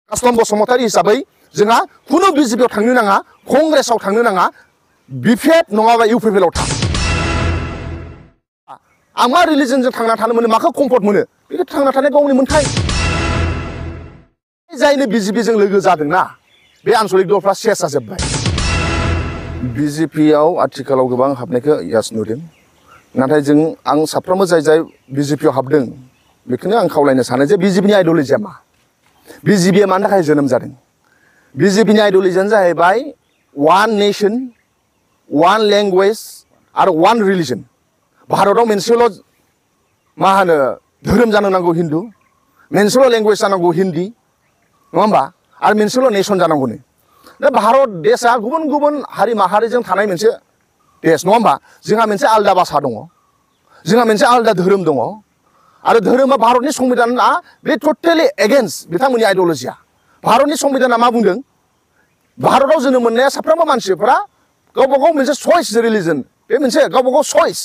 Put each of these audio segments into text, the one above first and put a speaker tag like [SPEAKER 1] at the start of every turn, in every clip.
[SPEAKER 1] Custom Basumatary हिसाबै जोंहा कुनु बिजेपियाव थांनो नाङा, कंग्रेसाव थांनो नाङा, बिपिएफ नङाबा इउपिपिएलआव थां। आं मा रिलिजनजों थांना थानो मोनो, माखौ कम्फर्ट मोनो, बेखौ थांना थानाय गावनि मोन्थाय। जायनो बिजेपिजों लोगो जादोंना, बे आनसलिक दलफ्रा सेस जाजोब्बाय। बिजेपियाव आथिखालाव गोबां हाबनायखौ यास नुदों। नाथाय आं साफ्रोमबो जाय बिजेपियाव हाबदों, बेखौनो आं खावलायनो सानो जे बिजेपिनि आइडियलजिया मा? बिजेपिया मानि थाखाय जोनोम जादों? बिजेपिनि आइडियलजियानो जाहैबाय वान नेशन, वान लेंगुवेज आरो वान रिलिजन। भारताव मोनसेल' मा होनो धोरोम जानो नांगौ हिन्दु, मोनसेल' लेंगुवेज जानांगौ हिन्दी, नङा होमबा? आरो मोनसेल' नेशन जानांगौनो। दा भारत देशा गुबुन गुबुन हारि माहारिजों थानाय मोनसे देश, नङा होमबा? जोंहा मोनसे आलदा भाषा दङ, जोंहा मोनसे आलदा धोरोम दङ, आरो धोरोमा भारतनि संबिधाना बे टटेलि एगेन्स्ट बिथांमोननि आइडियलजिया। भारतनि संबिधाना मा बुंदों? भारताव जोनोम मोननाया साफ्रोमबो मानसिफोरा गावबा गाव मोनसे चइस रिलिजन, बे मोनसे गावबा गाव चइस,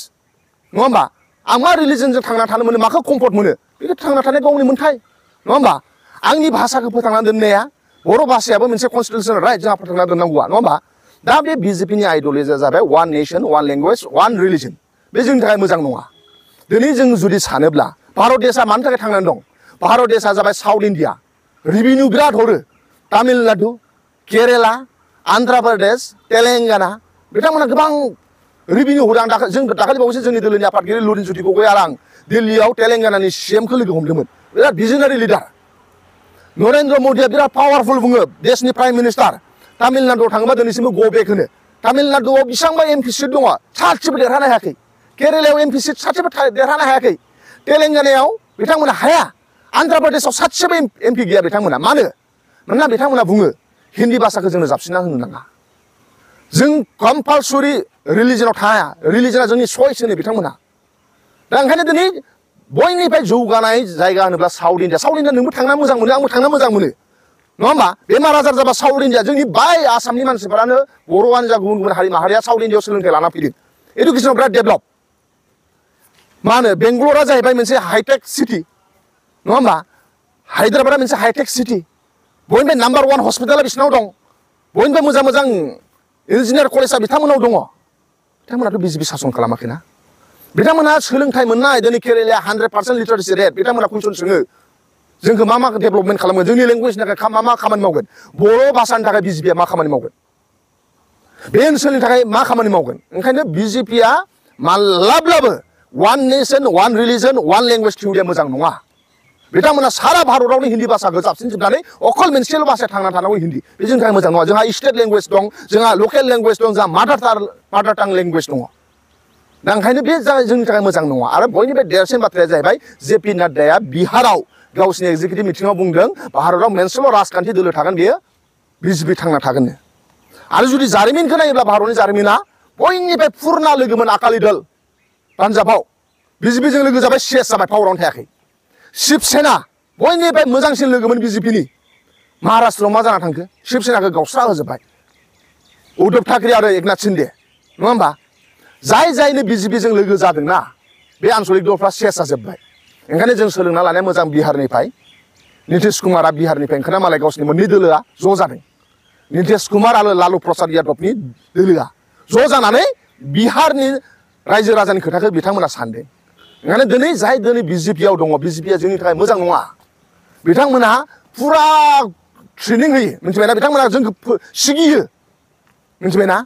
[SPEAKER 1] नङा होमबा? आं मा रिलिजनजों थांना थानो मोनो, माखौ कम्फर्ट मोनो, बेखौ थांना थानाय गावनि मोन्थाय, नङा होमबा? आंनि भाषाखौ फोथांना दोननाया, बर' भाषायाबो मोनसे कन्स्टिटिउसनेल राइट, जोंहा फोथांना दोननांगौआ, नङा होमबा? दा बे बिजेपिनि आइडियलजिया जाबाय one nation, one language, one religion. बे जोंनि थाखाय मोजां नङा। दिनै जों जुदि सानोब्ला भारत देशा मानि थाखाय थांनानै दं? भारत देशा जाबाय साउथ इन्डिया, रिभिनिउ बिराद हरो। तामिलनाडु, केरेला, आन्ध्र प्रदेश, तेलेंगाना, बिथांमोना गोबां रिभिनिउ हरो। जों दाखालि बावैसो जोंनि दोलोनि आफादगिरि लुरिनज्योति गगৈ आरो आं दिल्लीयाव तेलेंगानानि सीएमखौ लोगो हमदोंमोन। बिराद भिजनारि लिडार। नरेन्द्र मदिया बिराद पावारफुल बुङो, देशनि प्राइम मिनिस्टार। तामिलनाडुआव थाङोबा दिनैसिमबो गो बेक होनो। तामिलनाडुआव बेसेबांबा एमपि सिट दङ, सासेबो देरहानो हायाखै। केरेलायाव एमपि सिट सासेबो देरहानो हायाखै। तेलेंगानायाव बिथांमोना हाया। आन्ध्र प्रदेशआव सासेबो एमपि गैया बिथांमोना। मानो? मानोना बिथांमोना बुङो हिन्दी भाषाखौ जोंनो जाबसिनना होनो नाङा। जों कम्पालसरि रिलिजनाव थाया, रिलिजना जोंनि चइस होनो बिथांमोना। दा ओंखायनो दिनै बयनिफ्राय जौगानाय जायगा होनोब्ला साउथ इन्डिया। साउथ इन्डिया नोंबो थांना मोजां मोनो, आंबो थांना मोजां मोनो, नङा होमबा? बेमार आजार जाबा साउथ इन्डिया। जोंनि बाय आसामनि मानसिफोरानो, बर'आनो जा गुबुन गुबुन हारि माहारिया साउथ इन्डियाआव सोलोंथाइ लाना फैदों। इडुकेसनाव बिराद डेभेलप। मा होनो, बेंगलरा जाहैबाय मोनसे हाइटेक सिटि, नङा होमबा? हायद्राबादा मोनसे हाइटेक सिटि। बयनिफ्राय नाम्बार 1 हस्पिटाला बिसिनाव दं। बयनिफ्राय मोजां मोजां इन्जिनियार कलेजआ बिथांमोनाव दङ। बिथांमोनाथ' बिजेपि सासन खालामाखैना। बिथांमोना सोलोंथाइ मोननाय, दिनै केरेलाया 100% लिटारेसि रेट। बिथांमोना कुइसन सोङो जोंखौ मा डेभेलपमेन्ट खालामगोन, जोंनि लेंगुवेजनि थाखाय मा खामानि मावगोन, बर' भाषानि थाखाय बिजेपिया मा खामानि मावगोन, बे ओनसोलनि थाखाय मा खामानि मावगोन। ओंखायनो बिजेपिया माब्लाब्लाबो one nation, one religion, one language थिउरिया मोजां नङा। बिथांमोना सारा भारतावनो हिन्दी भाषाखौ जाबसिनजोबनानै अकल मोनसेल' भाषाया थांना थानांगौ हिन्दी। बे जोंनि थाखाय मोजां नङा। जोंहा स्टेट लेंगुवेज दं, जोंहा लकेल लेंगुवेज दं, जोंहा मादार टां लेंगुवेज दङ। दा ओंखायनो बे जोंनि थाखाय मोजां नङा। आरो बयनिफ्राय देरसिन बाथ्राया जाहैबाय जेपि नाड्डाया बिहाराव गावसिनि एग्जिकिउटिभ मिटिङाव बुंदों भारताव मोनसेल' राजखान्थि दोलो थागोन, बेयो बिजेपि थांना थागोननो। आरो जुदि जारिमिनखौ नायोब्ला भारतनि जारिमिना बयनिफ्राय पुरना लोगोमोन आकालि दल पान्जाबाव। बिजेपिजों लोगो जाबाय, सेस जाबाय, पावारावनो थायाखै। शिबसेना बयनिफ्राय मोजांसिन लोगोमोन बिजेपिनि। महाराष्ट्रआव मा जाना थांखो? शिबसेनाखौ गावस्रा होजोब्बाय उद्धव ठाकरे आरो एकनाथ शिन्दे, नङा होमबा? जायनो बिजेपिजों लोगो जादोंना, बे आनसलिक दलफ्रा सेस जाजोब्बाय। ओंखायनो जों सोलोंना लानाया मोजां। बिहारनिफ्राय नितिश कुमारा बिहारनिफ्राय ओंखारना मालाय गावसिनि मोननै दोलोआ ज' जादों। नितिश कुमार आरो लालु प्रसाद यादवनि दोलोआ ज' जानानै बिहारनि रायजो राजानि खोथाखौ बिथांमोना सानदों। ओंखायनो दिनै बिजेपियाव दङ, बिजेपिया जोंनि थाखाय मोजां नङा। बिथांमोना फुरा ट्रेनिं होयो, मिथिबायना? बिथांमोना जोंखौ सिगियो, मिथिबायना?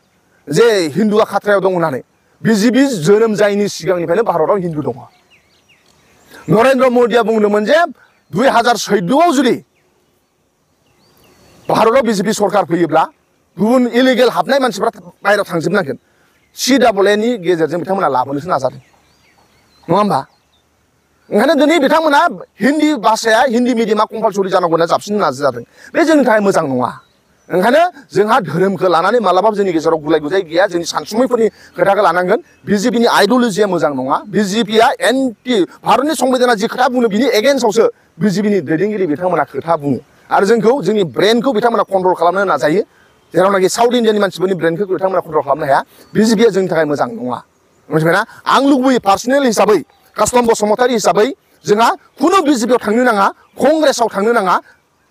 [SPEAKER 1] जे हिन्दुआ खाथ्रायाव दं होननानै। बिजेपि जोनोम जायैनि सिगांनिफ्रायनो भारताव हिन्दु दङ। नरेन्द्र मदिया बुंदोंमोन जे 2014आव जुदि भारताव बिजेपि सरकार फैयोब्ला गुबुन इलिगेल हाबनाय मानसिफ्रा बाहेरायाव थांजोबनांगोन। CAAनि गेजेरजों बिथांमोना लाबोनोसो नाजादों, नङा होमबा? ओंखायनो दिनै बिथांमोना हिन्दी भाषाया, हिन्दी मिडियामा कम्पालसरि जानांगौ होनना जाबसिननो नाजादों। बे जोंनि थाखाय मोजां नङा। ओंखायनो जोंहा धोरोमखौ लानानै मालाबाबो जोंनि गेजेराव गुलाय गुजाय गैया। जोंनि सानसुमैफोरनि खोथाखौ लानांगोन। बिजेपिनि आइडियलजिया मोजां नङा। बिजेपिया भारतनि संबिधाना जि खोथा बुङो बिनि एगेन्स्टआवसो बिजेपिनि दैदेनगिरि बिथांमोना खोथा बुङो। आरो जोंनि ब्रेनखौ बिथांमोना कन्ट्रल खालामनो नाजायो। जेरावनाखि साउथ इन्डियानि मानसिफोरनि ब्रेनखौ बिथांमोना कन्ट्रल खालामनो हाया। बिजेपिया जोंनि थाखाय मोजां नङा, मिथिबायना? आं लुबैयो पार्सनेल हिसाबै, कास्टम बसुमतारी हिसाबै, जोंहा कुनु बिजेपियाव थांनो नाङा, कंग्रेसाव थांनो नाङा,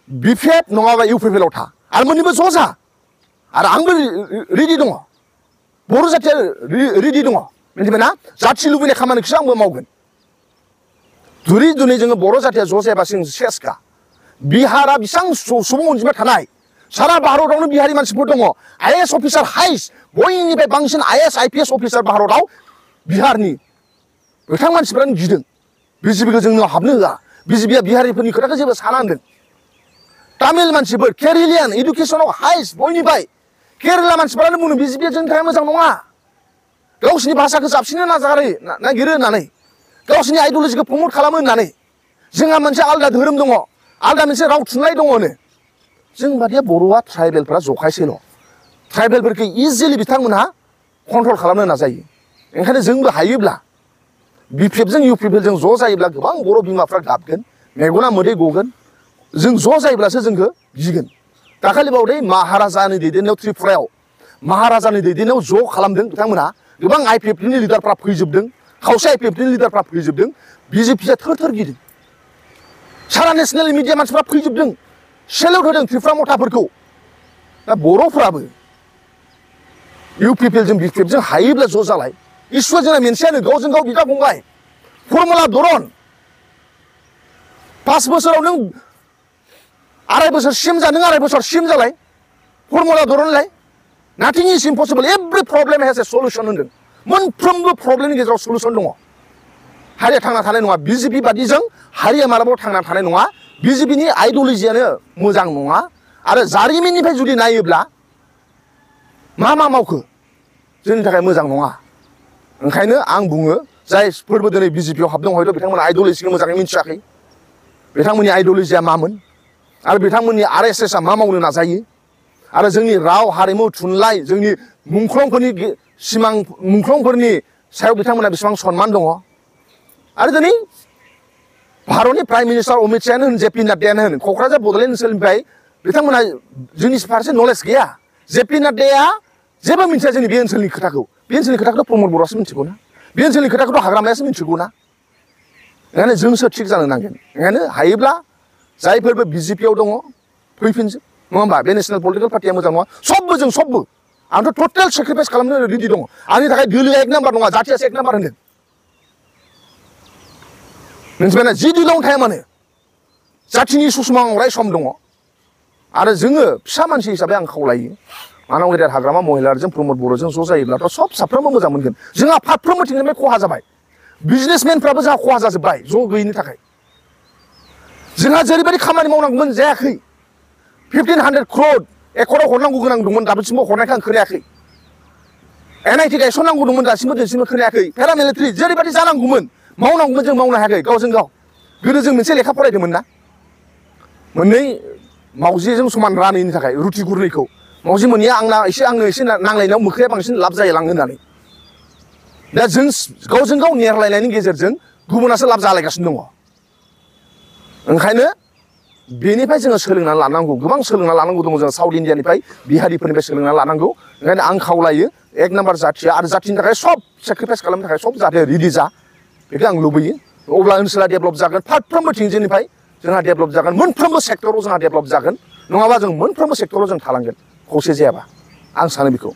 [SPEAKER 1] बिपिएफ नङाबा इउपिपिएलआव था आरो मोननैबो ज' जा आरो आंबो रेडि दङ बर' जाथिया रेडि दङ मिथिबायना जाथि लुबैनाय खामानिखौसो आंबो मावगोन जुदि दिनै जोङो बर' जाथिया ज' जायाबा जों सेसखा बिहारा बेसेबां सुबुं अनजिमा थानाय सारा भारतआवनो बिहारि मानसिफोर दङ आइएएस अफिसार हाइस्ट बयनिफ्राय बांसिन आइएएस आइपिएस अफिसार भारतआव बिहारनि बिथां मानसिफ्रानो गिदों बिजेपिखौ जोंनाव हाबनो होआ बिजेपिया बिहारिफोरनि खोथाखौ जेबो साना होनदों तामिल मानसिफोर केरेलियान इडुकेसनाव हाइस्ट बयनिफ्राय केरेला मानसिफ्रानो बुङो बिजेपिया जोंनि थाखाय मोजां नङा गावसिनि भाषाखौ जाबसिननो नागिरो होननानै गावसिनि आइडिअलजिखौ प्रमट खालामो होननानै जोंहा मोनसे आलदा धोरोम दङ आलदा मोनसे राव थुनलाइ दङनो जों बादिया बर'आ ट्राइबेलफ्रा जखायसेल' ट्राइबेलफोरखौ इजिलि बिथांमोनहा कन्ट्रल खालामनो नाजायो ओंखायनो जोंबो हायोब्ला बिपिएफजों इउपिपिएलजों ज' जायोब्ला गोबां बर' बिमाफ्रा गाबगोन मेगना मोदै गगोन जों ज' जायोब्लासो जोंखौ गिगोन दाखालि बावदै महाराजानि दैदेननायाव त्रिपुरायाव महाराजानि दैदेननायाव ज' खालामदों बिथांमोनहा गोबां आइपिएफनि लिडारफ्रा फैजोबदों खावसे आइपिएफनि लिडारफ्रा फैजोबदों बिजेपिया थोर थोर गिदों सारा नेशनेल मिडिया मानसिफ्रा फैजोबदों सेलेक्ट होदों त्रिपुरा मथाफोरखौ दा बर'फ्राबो इउपिपिएलजों बिपिएफजों हायोब्ला ज' जालाय इसुआ जोंना मोनसेयानो गावजों गाव बिदा फंबाय फर्मुला दरन 5 बोसोराव नों आराय बोसोरसिम जा नों आराय बोसोरसिम जालाय फर्मुला दरनलाय nothing is impossible every problem has a solution होनदों मोनफ्रोमबो प्रब्लेमनि गेजेराव सल्युसन दङ हारिया थांना थानाय नङा बिजेपि बादिजों हारिया मालाबाबो थांना थानाय नङा बिजेपिनि आइडिअलजियानो मोजां नङा आरो जारिमिननिफ्राय जुदि नायोब्ला मा मावखो जोंनि थाखाय मोजां नङा ओंखायनो आं बुङो जायफोरबो दिनै बिजेपियाव हाबदों हयथ' बिथांमोना आइडिअलजिखौ मोजाङै मिथियाखै बिथांमोननि आइडिअलजिया मामोन आरो बिथांमोननि आरएसएसआ मा मावनो नाजायो आरो जोंनि राव हारिमु थुनलाइ जोंनि मुंख्लंफोरनि सायाव बिथांमोना बेसेबां सनमान दङ आरो दिनै भारतनि प्राइम मिनिस्टार अमित शाहयानो होन जेपि नाड्डायानो होन क'क्राझार बड'लेण्ड ओनसोलनिफ्राय बिथांमोना जोंनि फारसे नलेज गैया जेपि नाड्डाया जेबो मिथिया जोंनि बे ओनसोलनि खोथाखौ बे ओनसोलनि खोथाखौथ' प्रमद बर'आसो मिथिगौ ना बे ओनसोलनि खोथाखौथ' हाग्रामायासो मिथिगौ ना ओंखायनो जोंसो थिग जानो नांगोन ओंखायनो हायोब्ला जायफोरबो बिजेपियाव दङ फैफिनजोब नङा होमबा बे नेशनेल पलिटिकेल पार्टिया मोजां नङा सबबो आंथ' टटेल सेक्रिफाइस खालामनो रेडि दङ आंनि थाखाय दोलोआ 1 नाम्बार नङा जाथियासो 1 नाम्बार होनदों मिथिबायना जि दोलोआवनो थाया मानो जाथिनि सुषमा अराय सम दङ आरो जोङो फिसा मानसि हिसाबै आं खावलायो मानाव गेदेर हाग्रामा महिलारिजों प्रमद बर'जों ज' जायोब्लाथ' साफ्रोमबो मोजां मोनगोन जोंहा फारफ्रोमबोथिंनिफ्राय खहा जाबाय बिजनेसमेनफ्राबो जोंहा खहा जाजोब्बाय ज' गैयिनि थाखाय जोंहा जेरैबायदि खामानि मावनांगौमोन जायाखै 1500 crore एकड़ाव हरनांगौ गोनां दंमोन दासिमबो हरनायखौ आं खोनायाखै NIT गायसननांगौ दंमोन दासिमबो खोनायाखै पेरामिलिटारि जेरैबायदि जानांगौमोन मावनांगौमोन जों मावनो हायाखै गावजों गाव गोदो जों मोनसे लेखा फरायदोंमोन ना मोननै मावजिजों समान रानैनि थाखाय रुटि गुरनैखौ मावजि मोनैया आंनो एसे नांलायनायाव मोख्राया बांसिन लाब जालाङो होननानै दा जों गावजों गाव नेरलायनायनि गेजेरजों गुबुनासो लाब जालायगासिनो दङ ओंखायनो बेनिफ्राय जोङो सोलोंना लानांगौ गोबां सोलोंना लानांगौ दङ जों साउथ इन्डियानिफ्राय बिहारिफोरनिफ्राय सोलोंना लानांगौ ओंखायनो आं खावलायो 1 नाम्बार जाथिया आरो जाथिनि थाखाय सब सेक्रिफाइस खालामनो थाखाय सब जाहाथे रेडि जा बेखौ आं लुबैयो अब्ला ओनसोला डेभेलप जागोन फारफ्रोमबोथिंजेनिफ्राय जोंहा डेभेलप जागोन मोनफ्रोमबो सेक्टराव जोंहा डेभेलप जागोन नङाबा जों मोनफ्रोमबो सेक्टराव जों थालांगोन खौसे जायाबा आं सानो बेखौ